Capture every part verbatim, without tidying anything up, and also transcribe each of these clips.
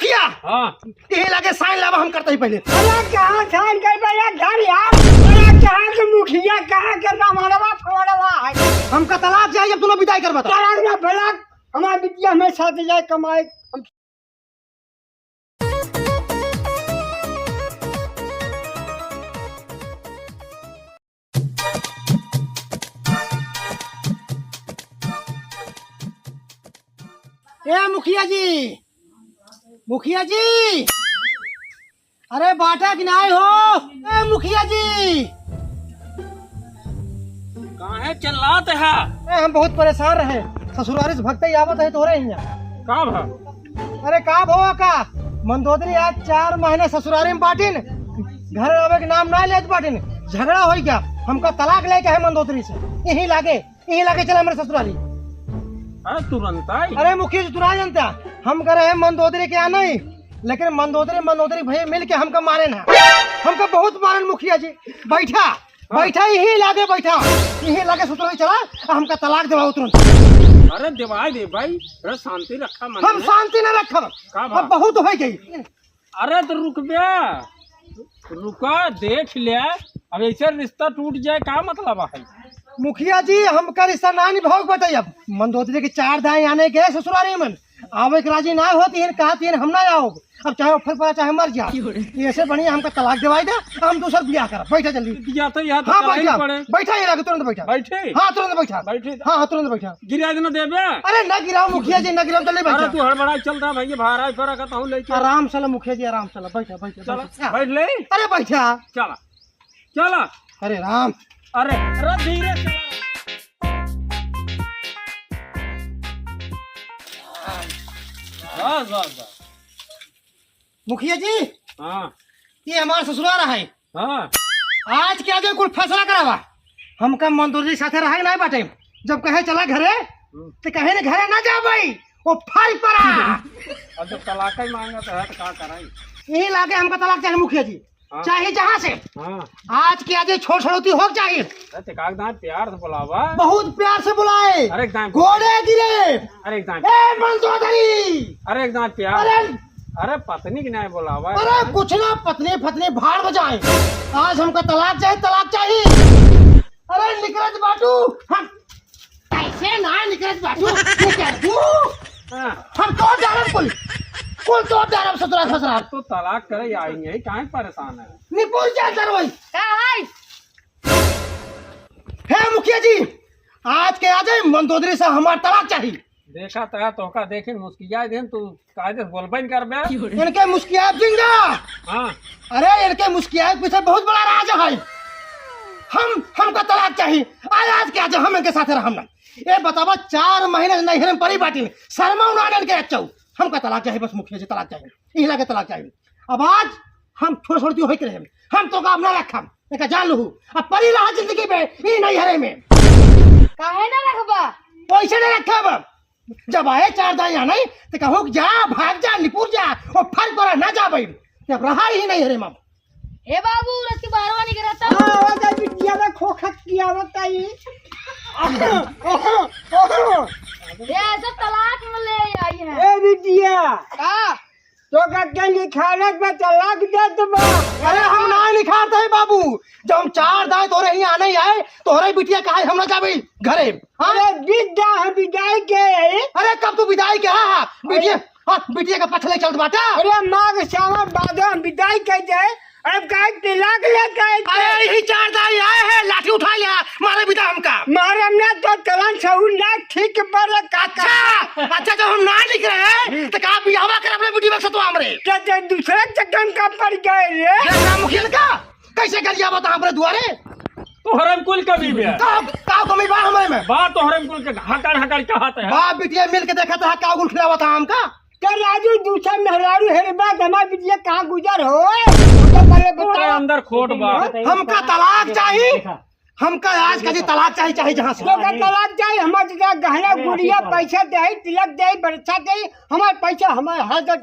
किया? हाँ। यही लागे साइन लावा, हम करते ही पहले। अरे कहाँ साइन कर पहले घर यार? अरे कहाँ के मुखिया, कहाँ के रमणवा फवड़वा है? हमका तलाक चाहिए, अब तू ना विदाई कर बता। तलाक ना भला, हमारे बिटिया हमें साथ जाए कमाए। ए मुखिया जी, मुखिया जी, अरे बाटा कि नाई हो? ए मुखिया जी, काहे चिल्लात है? ए, हम बहुत परेशान रहे, ससुरारी से भगते ही आवत है तोरे हियाँ। का भा? अरे का भवा का, मंदोदरी आज चार महीने ससुरारी में बाटिन, घर आवे के नाम ना लेत बाटिन। झगड़ा होई गया, हमका तलाक लेके है मंदोदरी से। यही लागे, यही लागे चला हमरे ससुरारी। अरे तुरंत आई। अरे मुखिया जी, तू ना जानता, हम करे हैं मंदोदरी के यहाँ नहीं, लेकिन मंदोदरी, मंदोदरी भैया मिल के हमका मारे ना, हमका बहुत मारन मुखिया जी। बैठा, हाँ। बैठा, यही लागे बैठा, यही लागे ससुरारी चला, हमका तलाक देवाओ तुरंत। अरे देवाई दे भाई, अरे शांति रखा मन हम में। शांति ना रखब, का अब बात? बहुत हो गई। अरे तो रुक बे, रुका, देख ले, अब ऐसे रिश्ता टूट जाए, का मतलब है? मुखिया जी, हमका रिश्ता ना निभाओ के बताइए। अब मंदोदरी के चार दाएं आने गए ससुरारी मन, आवे के राजी ना होती है, कहती है हम ना आओ, अब चाहे वो फल पड़ा चाहे मर जाओ। ये ऐसे बढ़िया हमका तलाक दिवाई दे, हम दूसर ब्याह करब। बैठा जल्दी। या तो यहाँ तो हाँ, कराई बैठा। पड़े। बैठा, ये लगे, तुरंत बैठा। बैठे? हाँ, तुरंत बैठा। बैठे। हाँ, हाँ, तुरंत बैठा। गिरा देना देबे? अरे ना गिराओ मुखिया जी, ना गिराओ, जल्दी अरे बैठा। तू हड़बड़ा चल रहा भैया, बाहर आए पर कहता हूँ लेके। आराम से ला मुखिया जी, आराम से ला, बैठा, बैठा, चला, बैठा। बैठ ले। अरे बैठा। चला, चला। अरे राम। अरे, अरे धीरे चला। बस, बस, बस। मुखिया जी, हाँ। ये हमार ससुराल है। हाँ। आज के आगे कुल फैसला करावा। हमका मंदोदरी साथे रहे के नाई बाटे। जब कहे चला घरे, हम्म। तो कहे ने घरे ना जा भाई, वो फाड़ पड़ा। अब जब तलाक ही मांगा तो है तो का कराई? यही लागे हमका तलाक चाहे मुखिया जी, हाँ। चाहे जहाँ से। हाँ। आज के आगे छोड़ छोड़ौती हो चाहिए। अरे तो का एकदम प्यार से बुलावा। बहुत प्यार से बुलाए। अरे एकदम। गोड़े गिरे। अरे एकदम। ए मंदोदरी। अरे एकदम प्यार। अरे अरे पत्नी के नाई बोलावा है। अरे कुछ ना, पत्नी फतनी भाड़ बजाए। आज हमका तलाक चाही, तलाक चाही। अरे निकरत बाटू, हम कैसे ना निकरत बाटू, निकरबू। हाँ। हम तोड़ डालब कुल, कुल तोड़ डालब ससुरा ससुरा। तो तलाक करे आई है, काहे परेशान है? निपुर जा दरवाई। का है? हे मुखिया जी, आज के आज मंदोदरी से हमार तलाक चाही। देखा तोहका देखिन मुस्किया दिन तू कायदे से बोलबे न करबे। इनके मुस्कियात जिंगा। हाँ। अरे इनके मुस्कियात पीछे बहुत बड़ा राज है। हम, हमका तलाक चाही। आज, आज के आज हम इनके साथे रहम ना। ए बतावा चार महीने से नैहर में पड़ी बाटी। शर्मा उन्होंने इनके अच्छाऊ। हमका तलाक चाही बस मुखिया जी तलाक चाही। यही लागे तलाक चाही। अब आज हम छोड़ छोड़ दियो होई के रहे। हम तोका अब ना रखम। एका जान लहू। अब परी रहा जिंदगी में, ई नैहरे में। काहे ना रखबा? पैसे ना रखब। जब आए चार दाई यहाँ नहीं, तो कहो कि जा, भाग जा, निपुर जा, वो फल पर ना जा भाई। जब रहा ही नैहरे में। हे बाबू, रस के बाहरवा निकरता। हाँ, वो जा बिटिया में खोखा किया बताई। ये ऐसे तलाक में ले आई है। ए बिटिया। का? तो का के निखारत में तलाक दे देबा? अरे हम ना निखारते हैं बाबू, जब हम चार दाई तोरे ही आने ही आए, तोरे बिटिया कहा हम ना जाबे घरे। हाँ? अरे बिदा हम विदाई के है। अरे कब तू विदाई के? हाँ, हाँ, बिटिया, अरे। हाँ, बिटिया का पछले चलत बाटा। अरे माँ के सावन बाद हम विदाई कर जाए, अब काहे तिलक लेके आए थे? अरे, यही चार दाई आए हैं, लाठी उठा लिया, मारे बिदा हमका। मारे हमने तो चलन सहू ना ठीक पर काका। अच्छा, अच्छा, जब हम ना निकले हैं, तो का बियाहवा कर अपने बिटिया से तो हमरे? क्या ते दूसरे चक्कर का पड़ गए रे? ये नाम मुखिया का? कैसे कर लिया बता हमरे दुआरे? तोहरे में कुल कमी बे। का, का कमी बा हमरे में? बा तोहरे में कुल के हकड़ हकड़ कहत है। बा बिटिया मिल के देखा था, का उल्ट लावा था हमका? का राजू दूसरा मेहरारू हेरे बाद हमार बिटिया कहाँ गुजर हो? तो पहले तोरे बताओ। अंदर खोट बा। हमका तलाक चाही, हमका आज का जी तलाक चाही, चाही जहाँ से। तो का तलाक चाही, हमार जितना गहना गुड़िया पैसा दे, तिलक दे, बरसा दे, हमार पैसा हमार हाथ।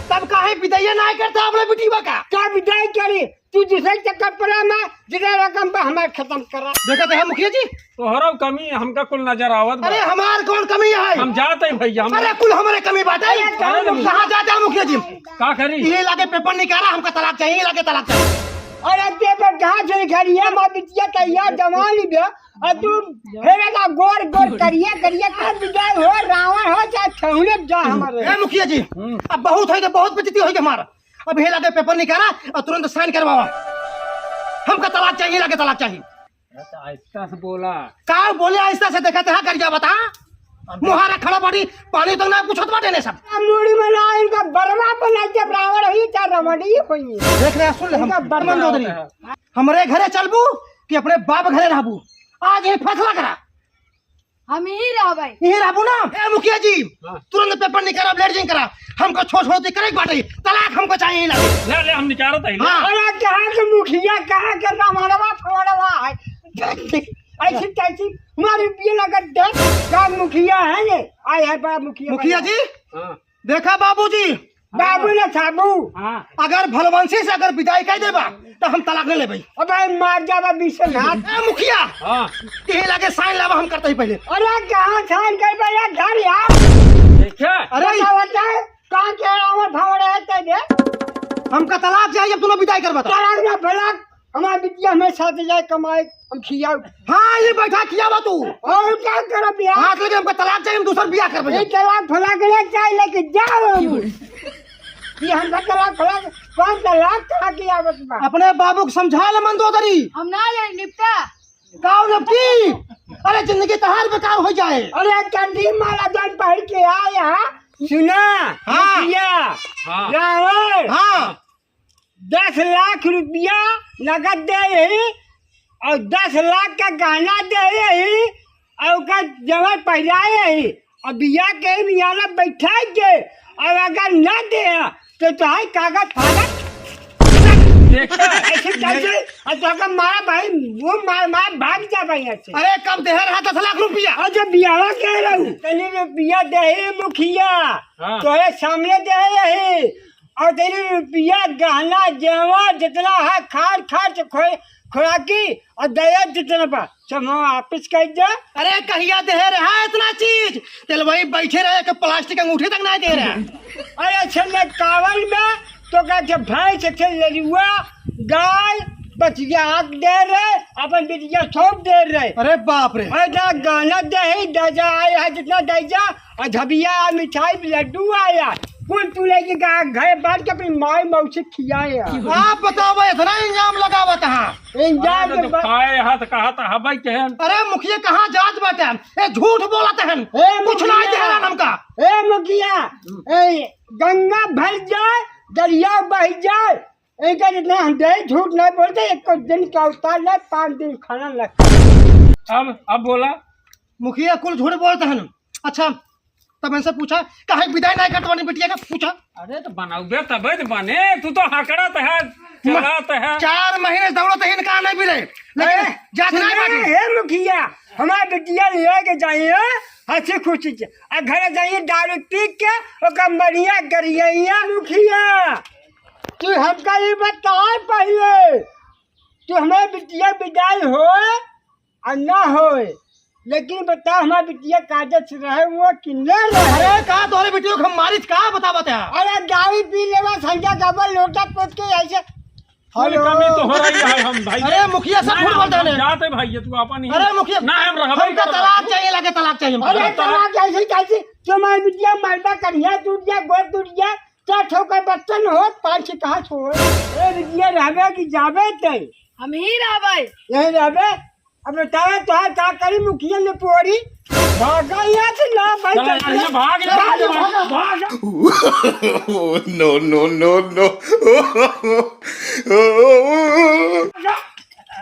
तब काहे विदाई ना करता अपने बिटिया का? का विदाई करी? तू दूसरे चक्कर पड़ा ना, जितना रकम बा हमार खत्म करा। देखत है मुखिया जी। तोहरो कमी हमका कुल नजर आवत बा। अरे हमार कौन कमी है? हम जाते हैं भैया, हम अरे कुल हमारे कमी बाटे। अरे जाओ। कहाँ जाते हैं मुखिया जी? का करी? यही लागे पेपर निकाला, हमका तलाक चाहिए, यही लागे तलाक चाहिए। अरे पेपर कहाँ से निकाली है? हमार बिटिया तैयार जमा ली बे। और तू हेरे ना गोर गोर करिया करिया कर बिगाड़ हो, रावण हो चाहे ठहुने जा हमारे। ए मुखिया जी, हम्म। अब बहुत होइगे, बहुत बेइज्जती होइगे हमारा। अब यही लागे पेपर निकाला और तुरंत साइन करवावा। हमका तलाक चाहिए, यही लागे तलाक चाहिए। अरे तो आहिस्ता से बोला। का बोले आहिस्ता से? देखत है करिया बता। मुहारा खड़ा बाड़ी, पानी तो ना पूछत बाटे ने सब। मुड़ी में ना इनका बरवा बनाई के रावण ही चाहे रमणी ही होई। देख रहे हैं, सुन ले, हम इनका बरवा मंदोदरी। हमरे घरे चलबू कि अपने बाप घरे रहबू? आज ये फैसला करा। हम ही रहबै। यही रहबू ना? ए मुखिया जी, हाँ। तुरंत पेपर निकाला, लेट जिन करा। हमको छोड़ छोड़ के करे बाटे। तलाक हमको चाहिए ना। ले, ले, हम निकालत है, ले। हाँ। अरे कहाँ के मुखिया, कहाँ के रमणवा फमड़वा है? ऐसी तैसी हमारे पिए लगत दे। का मुखिया है ये? आए है बा मुखिया मुखिया बा। जी? हाँ। देखा बाबूजी, बाबू ने साबू। हाँ। अगर भलवंशी से अगर विदाई कर देबा, तो हम तलाक ले लेबै। अबे मार जाबा बीस से हाथ। ए मुखिया, हाँ। यही लागे साइन लावा, हम करते ही पहले। अरे कहाँ साइन कर बे यार, घर यार। देखा? अरे बताओ, बताओ, कहाँ के रावण फावड़ है तेरे? हमका तलाक चाहिए, अब तूने विदाई कर बता। तलाक ना फलाक, हमार बिटिया हमें साथ जाए कमाए, हम खियाऊ। हाँ, ये बैठा खियावा तू। और क्या करब यार? हाथ लगे हमका तलाक चाहिए, हम दूसर बियाह करबे। ये तलाक फलाक ले चाहे लेके जाओ। ये हमका तलाक फलाक, कौन तलाक कहाँ की आवत बा? अपने बाबू को समझा ले मंदोदरी। हम ना जाए निपटा। गाँव निपटी। अरे जिंदगी तहार बेकार हो जाए। अरे चंडी माला जान पहन के आया। सुना, हाँ। मुखिया, हाँ। रावण। हाँ। दस लाख रुपया नगद दे रही और दस लाख का गहना दे रही और ओकर जवन पहिराए रही और बिया के मियाना बैठा के और अगर ना दे तो तोहार कागज फागज देखा? ऐसे कैसे? और तो का मारा भाई, वो मार मार भाग जा भाई यहाँ से। अरे कब दे रहा दस लाख रुपया? और जब बियावा कह रहू तनी रुपया दे ही मुखिया, हाँ। तोरे सामने दे रही और तेरी रुपया, गहना, जेवर, जितना है, खार, खर्च, खोए, खुराकी और दहेज जितना बा, सब हम वापिस कर दे। अरे, कहिया दे रहा इतना चीज? तेल वही बैठे रहे कि प्लास्टिक अंगूठी तक ना दे रहा। अरे, अच्छा, मैं कावल में तो का के भैंस, के लरुआ, गाय, बचिया आग दे रहे, अपन बिटिया सौंप दे रहे। अरे बाप रे। अरे, ना गहना दे ही, दजा आए है, जितना दे जा, और झबिया, मिठाई, लड्डू आया, कुल तू लेके गा-, घरे बांट के अपनी माई मौसी खियाए आ। आप बताओ भाई, इतना इंजाम लगावत हाँ। इंजाम अरे के तो बा- खाए हाथ कहा था हवाई के हैं। अरे मुखिया कहाँ जात बाटे हम? ए झूठ बोलत हन। ए कुछ मुखिया। नहीं दे रहा हमका। ए मुखिया, ए गंगा भर जाए, दरिया बह जाए, इनका जितना हम दे झूठ नहीं बोलते, एक दिन का उतार ले, पाँच दिन खाना लगता। अब, अब बोला। मुखिया कुल झूठ बोलत हन। अच्छा, तब इनसे पूछा, काहे विदाई नहीं करत बानी बिटिया का? पूछा। अरे तो बनाउबे तबे तो बने, तू तो हकड़त है, चलत है। चार महीने से दौड़त है, इनका नहीं मिले, लेकिन ए, जात नहीं सुनिए, बानी। हे मुखिया, हमार बिटिया ले के जाइए, हंसी खुशी से, आ घर जाइए दारू पी के, ओकर मरिया गरिया मुखिया। तू हमका ये बताए पहिले, तू हमार बिटिया विदाई होए, आ ना होए, लेकिन बता, हमार बिटिया काजत रहे वो कि ना रहे? अरे, का तोहरे बिटिया को हम मारित का, बता, बता। अरे, दारू पी लेवा, संझा गबर लोटा पोत के ऐसे। थोड़ी हेलो। कमी तो हो रही है, हम भाई। अरे, मुखिया सब नहीं, झूठ हम बोलते हैं। जाते भाई, ये तू अपन ही। अरे, मुखिया, ना, हम रहबे हमका करबे। तलाक चाहिए, लागे तलाक चाहिए हमका। अरे, तलाक। तलाक ऐसे कैसे? तुम्हारी बिटिया मरदा कन्हैया टूट गया, गोड़ टूट गया, चार ठोकर बच्चन हो, पाँच से कहाँ से हो? ए, बिटिया रहबे कि जाबे ते? हम ही रहबे। यही रहबे? अब बतावे तोहार का करी मुखिया ने पोरी? भागा यहाँ से ना भाई, चल, चल, यहाँ से भाग, भाग, भाग, भाग। भाग। No, no, no, no।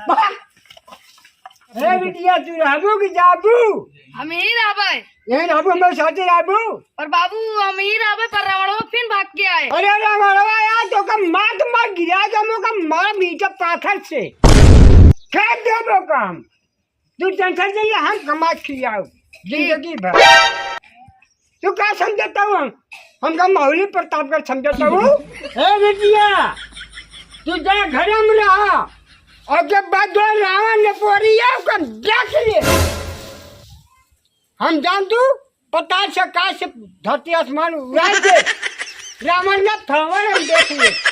भाग। हे बिटिया, तू रहबू कि जाबू? हम ही रहबे। यही रहबू, हमारे साथे रहबू? और बाबू, हम ही रहबे, पर रावणवा फिर भाग के आए। अरे रावणवा यार, तो का मार तो मार गिरा के हम ओका मार मीठा पाथर से। फेंक देबो का हम। तू टेंशन नहीं ले, हम कमा के खियाओ जिंदगी भर। तू का समझता हूँ हम? हमका माहौली प्रतापगढ़ समझता हूँ? ए बिटिया, तू जा घर में रहा, और जब बात दो रावण ने पोरी है, ओकर देख ले। हम जान तू पता से का से धरती आसमान उड़ा दे। रामन का थावन हम देख लिए।